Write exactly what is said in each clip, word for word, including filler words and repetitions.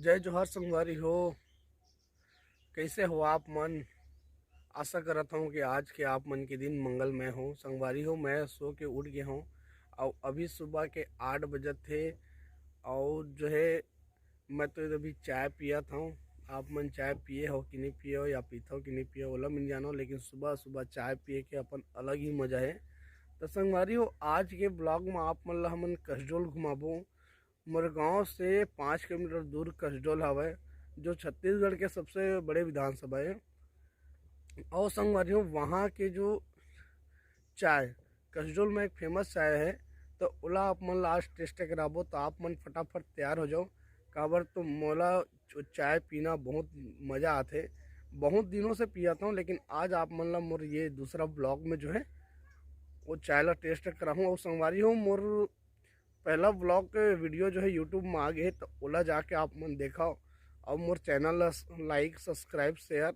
जय जोहार संगवारी हो, कैसे हो आप मन? आशा करत हूँ कि आज के आप मन के दिन मंगलमय हो। संगवारी हो, मैं सो के उठ गए हूँ और अभी सुबह के आठ बजत थे और जो है मैं तो अभी चाय पियत हूँ। आप मन चाय पिए हो कि नहीं पिए हो या पीत हो कि नहीं पिए हो, ओला मन जानो, लेकिन सुबह सुबह चाय पिए के अपन अलग ही मजा है। तो संगवारी हो, आज के ब्लॉग में आप मन ला हमन कसडोल घुमाबो। मोर गांव से पाँच किलोमीटर दूर कसडोल हवय, जो छत्तीसगढ़ के सबसे बड़े विधानसभा है। और संगवारी हो, वहाँ के जो चाय, कसडोल में एक फेमस चाय है, तो ओला आप मन ला आज टेस्ट कराबो। तो आप मन फटाफट तैयार हो जाओ, काबर तो मोला जो चाय पीना बहुत मज़ा आथे। बहुत दिनों से पियत हूँ, लेकिन आज आप मन ला मोर ये दूसरा ब्लॉग में जो है वो चाय ला टेस्ट कराहूँ। और संगवारी हो, मोर पहला ब्लॉग के वीडियो जो है YouTube में आ गए, तो ओला जाके आप मन देखो और मोर चैनल ला लाइक, सब्सक्राइब, शेयर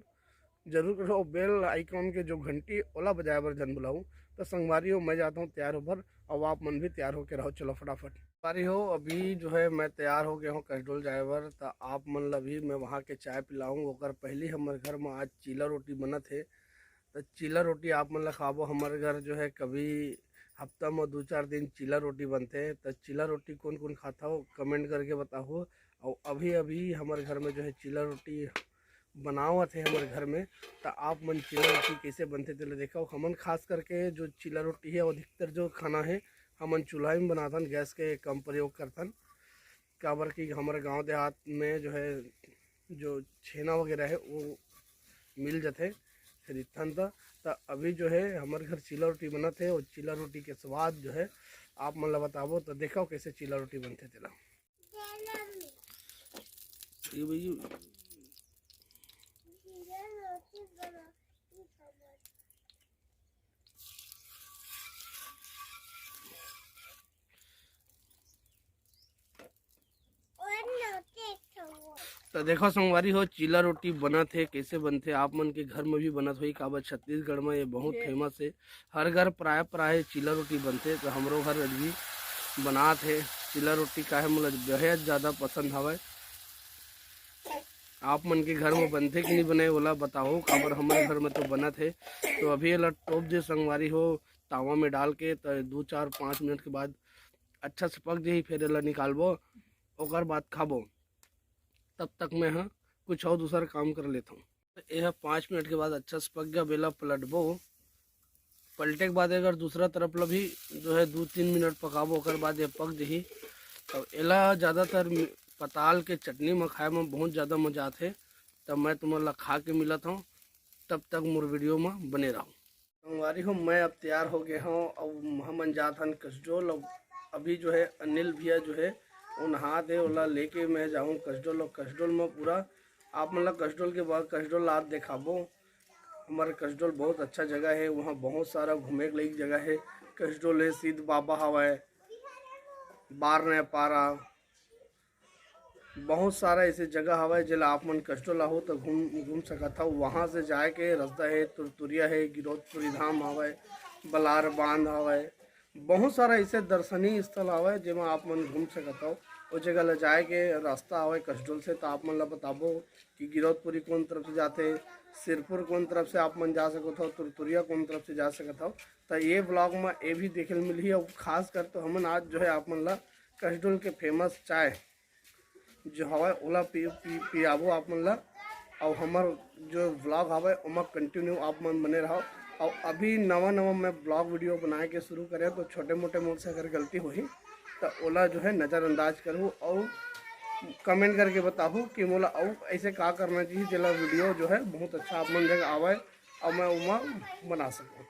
जरूर करो। बेल आइकॉन के जो घंटी, ओला बजाए बर झन बुलाऊ। तो संगवारी हो, मैं जाता हूँ तैयार होबर, और आप मन भी तैयार होके रहो। चलो फटाफट। संगवारी हो, अभी जो है मैं तैयार हो गया हूँ कसडोल जाए बर। तो आप मन ला भी मैं वहाँ के चाय पिलाऊँ, ओकर पहले हमर घर में आज चीला रोटी बनत है। तो चीला रोटी आप मन ला खाबो। हमर घर जो है कभी हफ्ता में दो चार दिन चीला रोटी बनथे। तो चीला रोटी कौन कौन खाता हो, कमेंट करके बताओ। और अभी अभी हमर घर में जो है चीला रोटी बनावत है हमर घर में। तो आप मन चीला रोटी कैसे बनथे तेला देखो। हमन खास करके जो चीला रोटी है, वो अधिकतर जो खाना है, हमन चूल्हा में बनाथन, गैस के कम प्रयोग करथन। काबर कि हमर गांव देहात में जो है, जो छेना वगैरह है, वो मिल जथे, खरीदथन। त त अभी जो है हमर घर चीला रोटी बनत है, और चीला रोटी के स्वाद जो है आप मन ला बताबो। तो देखो कैसे चीला रोटी बनथे तेला। ये भाई, तो देखो संगवारी हो, चीला रोटी बनत हे। कैसे बनथे, आप मन के घर में भी बनत होही, काबर छत्तीसगढ़ में ये बहुत ये फेमस हे। हर घर प्राय प्राय चीला रोटी बनथे, तो हमरो घर भी बनात हे चीला रोटी। काहे मोला बेहद ज़्यादा पसंद हवय। आप मन के घर में बनथे कि नहीं बने, ओला बताओ, काबर हमर घर में तो बनत हे। तो अभी एला टोप दे संगवारी हो, तावा में डाल के, तो दो चार पाँच मिनट के बाद अच्छा से पक जाही, फिर एला निकालबो, ओकर बाद खाबो। तब तक मैं ह कुछ और दूसर काम कर लेथव। तो यह पाँच मिनट के बाद अच्छा से पक गया, अब एला पलटबो। पलटे के बाद अगर दूसरा तरफ ला भी जो है दो तीन मिनट पकाबो, ओकर बाद ये पक जाही। तो एला ज़्यादातर मि-, पताल के चटनी में खाए में बहुत ज़्यादा मज़ा आथे। तब मैं तुमन ला खा के मिलत हूँ, तब तक मोर वीडियो में बने रहो। संगवारी हो, मैं अब तैयार हो गए हूँ। अब हमन जात हन कसडोल। अब अभी जो है अनिल भैया जो है वो नहात हे, ओला लेके मैं जाऊँ कसडोल। और कसडोल में पूरा आप मन ला कसडोल के बाद कसडोल आज देखाबो। हमर कसडोल बहुत अच्छा जगह है, वहाँ बहुत सारा घूमे के लायक जगह है। कसडोल है, सिद्ध बाबा हवय, बार नया पारा, बहुत सारा ऐसे जगह हवय जेला आप मन कसडोल आहू तो घूम घूम सकत हव। वहाँ से जाए के रास्ता है, तुरतुरिया है, गिरौदपुरी धाम हवय, बलार बांध हवय, बहुत सारा ऐसे दर्शनीय स्थल हवय जेमा आप मन घूम सकत हव। ओ जगह ला जाए के रास्ता हवय कसडोल से, तो आप मन ला बताबो कि गिरौदपुरी कौन तरफ से जाथे, सिरपुर कौन तरफ से आप मन जा सकत हव, तुरतुरिया कौन तरफ से जा सकत हव। तो ये ब्लॉग में ये भी देखे ल मिलही। और खास कर तो हमन आज जो है आप मन ला कसडोल के फेमस चाय जो हवय ओला पी, पी, पियाबो आप मन ला। और हमर जो ब्लॉग हवय ओमा कंटिन्यू आप मन बने रहो। और अभी नवा नवा मैं ब्लॉग वीडियो बनाए के शुरू करे तो छोटे मोटे मोर से अगर गलती होही तो ओला जो है नज़रअंदाज करूँ और कमेंट करके बताहू कि मोला और ऐसे का करना चाहिए जेला वीडियो जो है बहुत अच्छा आप मन जगह आवय और मैं ओमा बना सकूँ।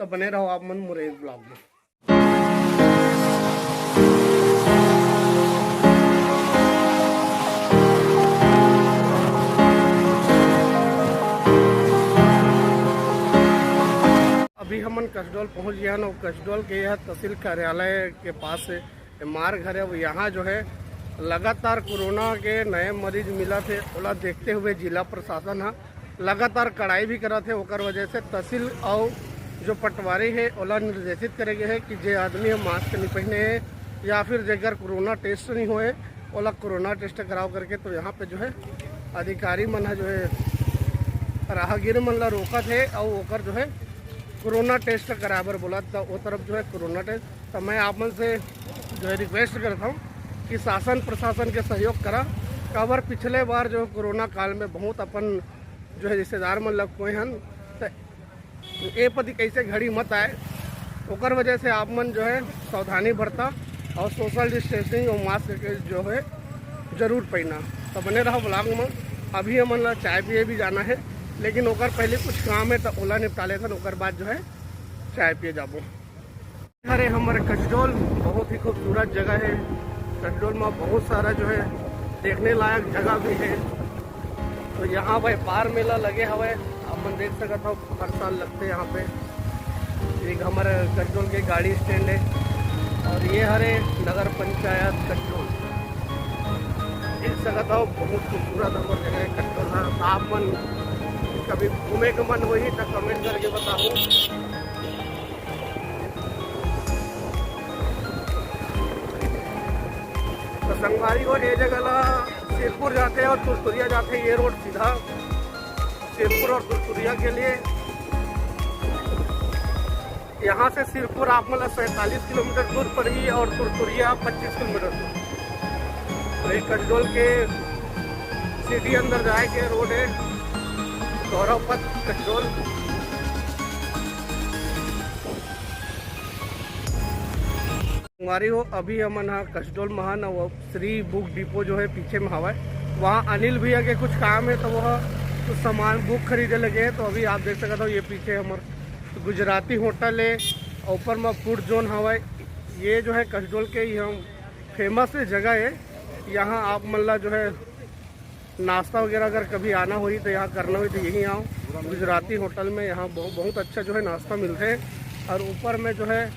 तो बने रहो आप मन मोरे ब्लॉग में। अभी हमन कसडोल पहुंच गए हन और कसडोल के यह तहसील कार्यालय के पास से मार घर है। वो यहाँ जो है लगातार कोरोना के नए मरीज मिलत हे, ओला देखते हुए जिला प्रशासन ह लगातार कड़ाई भी करत हे। ओकर वजह से तहसील और जो पटवारी है ओला निर्देशित करे गए है कि जे आदमी ह मास्क नहीं पहने है या फिर जेकर कोरोना टेस्ट नहीं होए ओला कोरोना टेस्ट कराव करके, तो यहाँ पे जो है अधिकारी मन ह जो है राहगीर मन ला रोकत हे अउ ओकर जो है कोरोना टेस्ट कराए बर बोला, तो वो तरफ जो है कोरोना टेस्ट। तो मैं आप मन से जो है रिक्वेस्ट करता हूँ कि शासन प्रशासन के सहयोग करा, काबर पिछले बार जो कोरोना काल में बहुत अपन जो है रिश्तेदार मन लग कोई हन, तो ए पति कैसे घड़ी मत आए, ओकर वजह से आप मन जो है सावधानी बरता और सोशल डिस्टेंसिंग और मास्क के जो है जरूर पहना। तो बने रहो ब्लॉग में। अभी हमन ला चाय पिए भी जाना है, लेकिन ओकर पहले कुछ काम है, तो ओला निपटा लेथन, ओकर बाद जो है चाय पिए जाबो। अरे, हमारे कसडोल बहुत ही खूबसूरत जगह है। कसडोल में बहुत सारा जो है देखने लायक जगह भी है। तो यहाँ व्यापार मेला लगे हवे, आप मन देख सकत हो, हर साल लगते यहाँ पे। एक हमारे कसडोल के गाड़ी स्टैंड है और ये हरे नगर पंचायत कसडोल। देख सकत हो, बहुत खूबसूरत हमर जगह है कसडोल। हाँ, आप मन कभी घूमे के मन होही तो कमेंट करके बताओ। तो संगवारी हो, ये जगह ला सिरपुर जाते और तुरतुरिया जाते, ये रोड सीधा सिरपुर और तुरतुरिया के लिए। यहाँ से सिरपुर आप मन ला सैंतालीस किलोमीटर दूर पड़ही और तुरतुरिया पच्चीस किलोमीटर दूर। तो ये कसडोल के सिटी अंदर जाए के रोड है, गौरव पथ कसडोल। संगवारी हो, अभी हमन ह कसडोल महान अउ श्री बुक डिपो जो है पीछे में हवय, वहाँ अनिल भैया के कुछ काम है, तो वह कुछ सामान बुक खरीदे लगे हैं। तो अभी आप देख सकत हो, ये पीछे हमर गुजराती होटल है, ऊपर में फूड जोन हवय। ये जो है कसडोल के ही हम फेमस जगह है, यहाँ आप मन ला जो है नाश्ता वगैरह अगर कभी आना होही तो यहाँ करना होही तो यहीं आओ, गुजराती होटल में। यहाँ बहु-, बहुत अच्छा जो है नाश्ता मिलते हैं। और ऊपर में जो है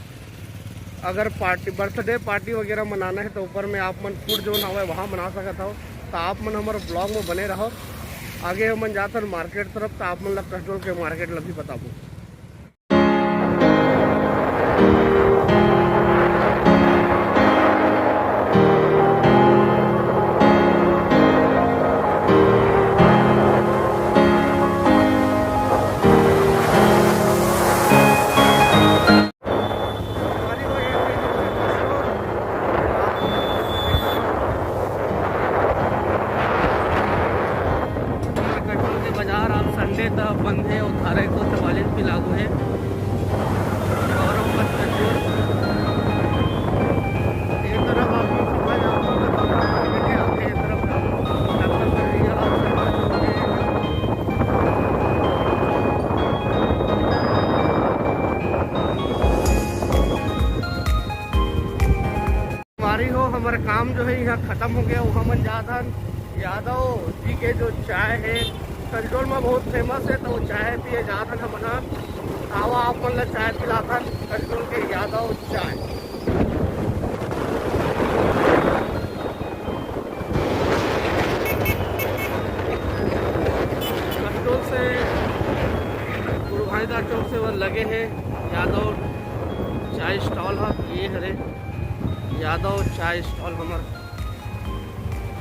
अगर पार्टी, बर्थडे पार्टी वगैरह मनाना है तो ऊपर में आप मन फूड जोन हवय वहाँ मना सकत हो। तो आप मन हमारे ब्लॉग में बने रहो। आगे हमन जाथन मार्केट तरफ, तो आप मन ला कसडोल के मार्केट ला भी बताबो। पेट्रोल के बाजार आज संडे त बंद है और धारा एक सौ चवालीस भी लागू है। गौरव पथ पेट्रोल। ये तरफ आप लोग समझ जाओ, ये तरफ जाओ। डॉक्टर कर रही है, आप समझ जाओगे। हमारी हो, हमारा काम जो है यहाँ खत्म हो गया। वहाँ मन जात हन यादव जी के जो चाय है, कसडोल में बहुत फेमस है, तो वो चाय पिए जात हन हमन ह। आवा, आप मन ला चाय पिलात हन, कसडोल के यादव चाय। कसडोल से गुरु घासीदास चौक से वो लगे है यादव चाय स्टॉल है, ये हरे यादव चाय स्टॉल हमर।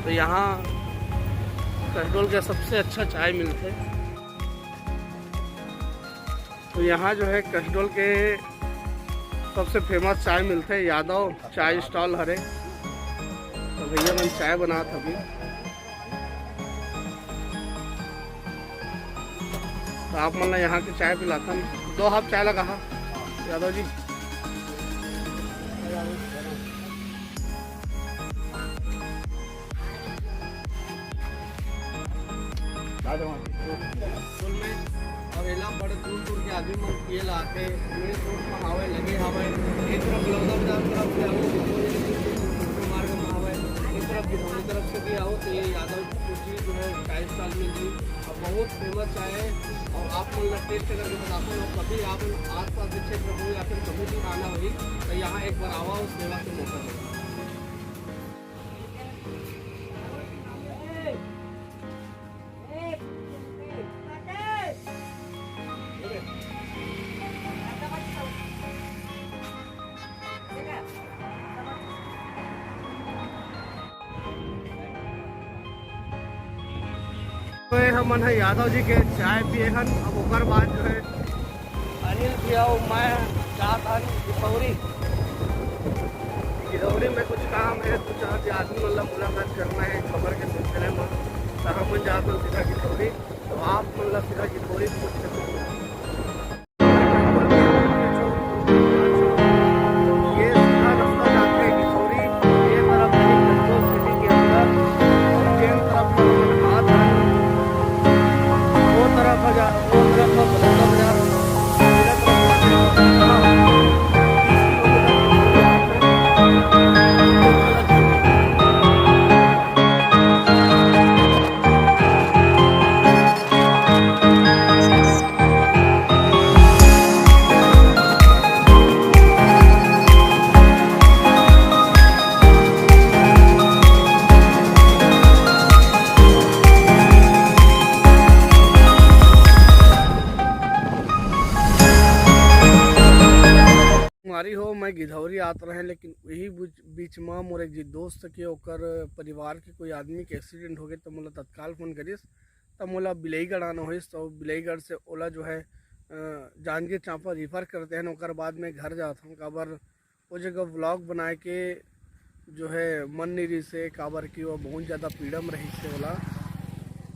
तो यहाँ कसडोल के सबसे अच्छा चाय मिलथे। तो यहाँ जो है कसडोल के सबसे फेमस चाय मिलथे, यादव चाय स्टॉल हरे। तो भैया मन चाय बनात हबी। तो आप मन ला यहाँ के चाय पिलाथन। दो हाफ चाय लगा हा यादव जी। और एला बड़े दूर दूर के आदमी मन पिए ला आथे। मेन रोड म हावय, लगे हावय। एक तरफ बलौदा बाजार तरफ से आओ, मार्ग म हावय। एक तरफ गिरौली तरफ से भी आओ तो ये यादव जी जो है चाय स्टॉल में जी, अब बहुत फेमस चाय है। और आप मन ला टेस्ट करके बताता हूँ, कभी आप आसपास के क्षेत्र में या फिर कभी भी आना होही तो यहाँ एक बार आवा और सेवा के मौका देगा। तो ये हमन ह यादव जी के चाय पिए हन। अब ओकर बाद जो है अनिल भैया अउ मैं जात हन गिधौरी। गिधौरी में कुछ काम है, दो चार आदमी मन ला मुलाकात करना है खबर के सिलसिले में, तो हमन जात हन सीधा गिधौरी। तो आप मन ला सीधा गिधौरी पहुँच संगवारी हो, मैं गिधौरी आत रहें, लेकिन वही बीच में मोर एक जी दोस्त के, ओकर परिवार के कोई आदमी के एक्सीडेंट हो गए, तो मोला तत्काल फ़ोन करिस। तब मोला बिलईगढ़ आना होइस, तो बिलईगढ़ से ओला जो है जांजगीर चांपा रिफर करते हैं, ओकर बाद मैं घर जात हूँ। काबर वो जगह व्लॉग बनाए के जो है मन नहीं रहिस हे, काबर कि वो बहुत ज़्यादा पीड़ा में रहिस हे ओला।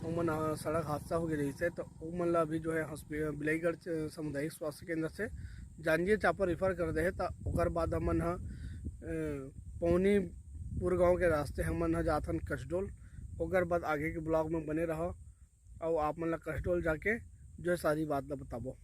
ओमन सड़क हादसा हो गए रहिस हे, तो ओमन ला अभी जो है हॉस्पिटल बिलईगढ़ सामुदायिक स्वास्थ्य केंद्र से जांजगीर चांपा रिफर कर दे हे। तो ओकर बाद हमन ह पौनीपुर गांव के रास्ते हमन ह जाथन कसडोल। ओकर बाद आगे के ब्लॉग में बने रहो। अउ आप मन ला कसडोल जाके जो है सारी बात ला बताबो।